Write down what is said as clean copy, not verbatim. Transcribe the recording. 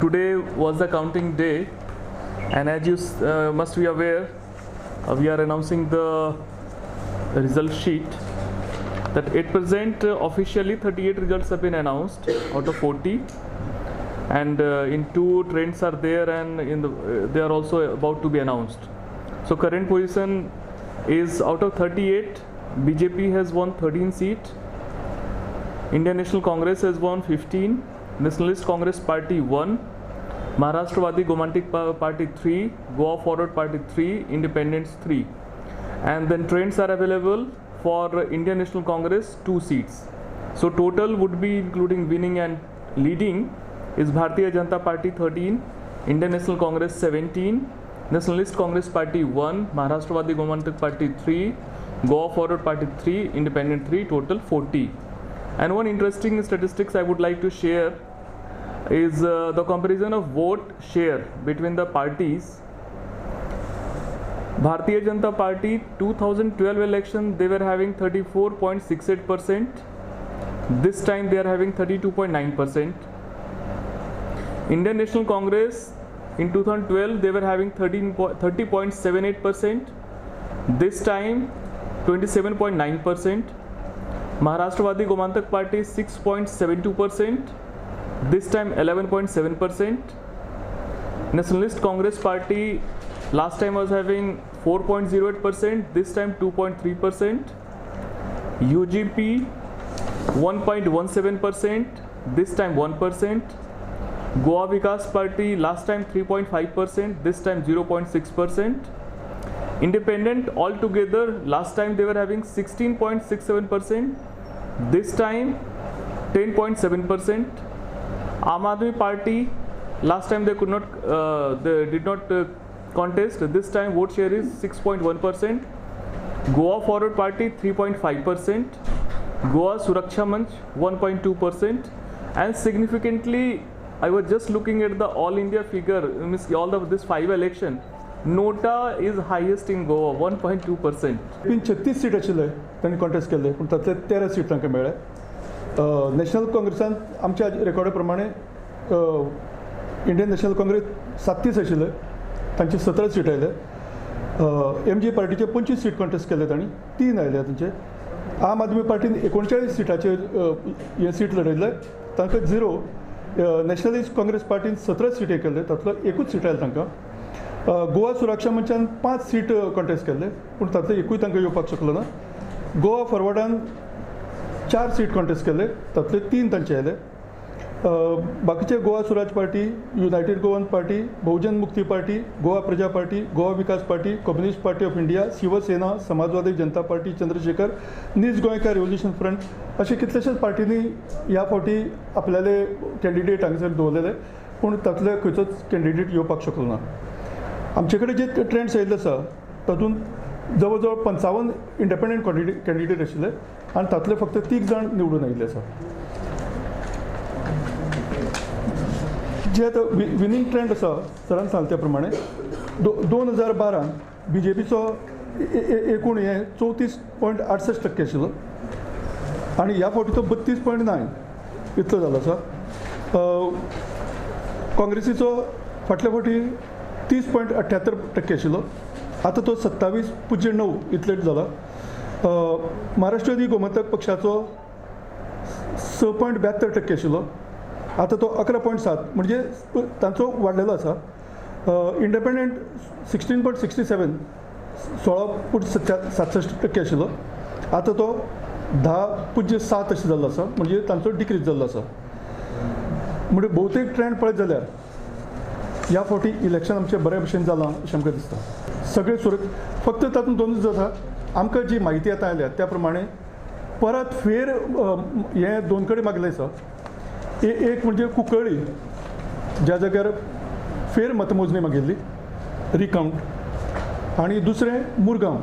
Today was the counting day, and as you must be aware, we are announcing the result sheet. That at present officially 38 results have been announced out of 40, and in two trends are there, and in the they are also about to be announced. So current position is out of 38, BJP has won 13 seats, Indian National Congress has won 15, Nationalist Congress Party 1, Maharashtrawadi Gomantak Party 3, Goa Forward Party 3, Independents 3. And then trends are available for Indian National Congress 2 seats. So total would be, including winning and leading, is Bharatiya Janata Party 13, Indian National Congress 17, Nationalist Congress Party 1, Maharashtrawadi Gomantak Party 3, Goa Forward Party 3, Independent 3, total 40. And one interesting statistics I would like to share is the comparison of vote share between the parties. Bharatiya Janata Party 2012 election they were having 34.68%. This time they are having 32.9%. Indian National Congress in 2012 they were having 30.78%. This time 27.9%. Maharashtrawadi Gomantak Party 6.72%, this time 11.7%. Nationalist Congress Party last time was having 4.08%, this time 2.3%. UGP 1.17%, this time 1%. Goa Vikas Party last time 3.5%, this time 0.6%. Independent altogether last time they were having 16.67%, this time 10.7%. Aam Aadmi Party last time they could not, they did not contest, this time vote share is 6.1%. Goa Forward Party 3.5%, Goa Suraksha Manch 1.2%, and significantly I was just looking at the all India figure, all the this 5 election, NOTA is highest in Goa 1.2%. 36 seat आशिल्ले तांणी contest केल्ले, पूण तातले 13 seat तांकां मेळ्ळे. National काँग्रेसान आमच्या रेकॉर्डा प्रमाणे Indian national Congress 37 आशिल्ले, तांचे 17 सीट आयले. एम जी पार्टीचे 25 सीट कॉन्टेस्ट केले तांणी, 3 आयले तांचे. आम आदमी पार्टीन 39 सिटाचेर हे सीट लढयल्ले, तांकां 0. नॅशनलिस्ट काँग्रेस पार्टीन 17 सीट हे केल्ले, तातलो एकूच सीट आयले तांकां. गोवा सुरक्षा मंचान 5 सीट कॉन्टेस्ट केल्ले, पूण तातले एकूय तांकां येवपाक शकलो ना. गोवा फॉरवर्डान 4 सीट कॉन्टेस्ट केल्ले, तातले 3 तांचे आयले. बाकीचे Goa Swaraj party, united Goan party, Bahujan Mukti party, Goa Praja party, Goa Vikas party, communist party of India, Shiv Sena, Samajwadi Janata party, Chandrashekhar, Nij Goenkar revolution front अशे कितलेशेच पार्टींनी ह्या फावटी आपल्याले candidate हांगासर दवरलेले, पूण तातले खंयचोच कॅन्डिडेट येवपाक शकलो ना. आमचे कडेन जे ट्रेंड्स आयिल्ले आसा तातूंत जवळ जवळ 55 इंडिपेंडंट कॅन्डिडेट आशिल्ले आनी तातले फक्त 3 जाण निवडून आयिल्ले आसा. जे आतां विनींग ट्रेंड आसा सरान सांगले त्या प्रमाणे 2012 बी जे पीचो एकूण हे 34.68% आशिल्लो आनी ह्या फावटी तो 32.9 इतलो जालो आसा. काँग्रेसीचो फाटल्या फावटी 30.78% आशिल्लो, आतां तो 27.09 इतलेच जाला. महाराष्ट्रवादी गोमंतक पक्षाचो 6.72% आशिल्लो, आतां तो 11.7 म्हणजे तांचो वाडलेलो आसा. इंडिपेंडंट 16.67 16.67% आशिल्लो, आतां तो 10.07 अशें जाल्लो आसा, म्हणजे तांचो डिक्रीज जाल्लो आसा. म्हणजे भोवतेक ट्रेंड पळयत जाल्यार ह्या फावटी इलेक्शन आमचें बऱ्या भशेन जालां अशें आमकां दिसता. सगळे सुरत फक्त तातूंत दोनूच जाता. आमकां जी म्हायती आतां आयल्या त्या प्रमाणे परत फेर हें दोन कडेन मागलें आसा. एक म्हणजे कुंकळ्ळी ज्या जाग्यार फेर मतमोजणी मागिल्ली रिकाउंट, आनी दुसरें मुरगांव.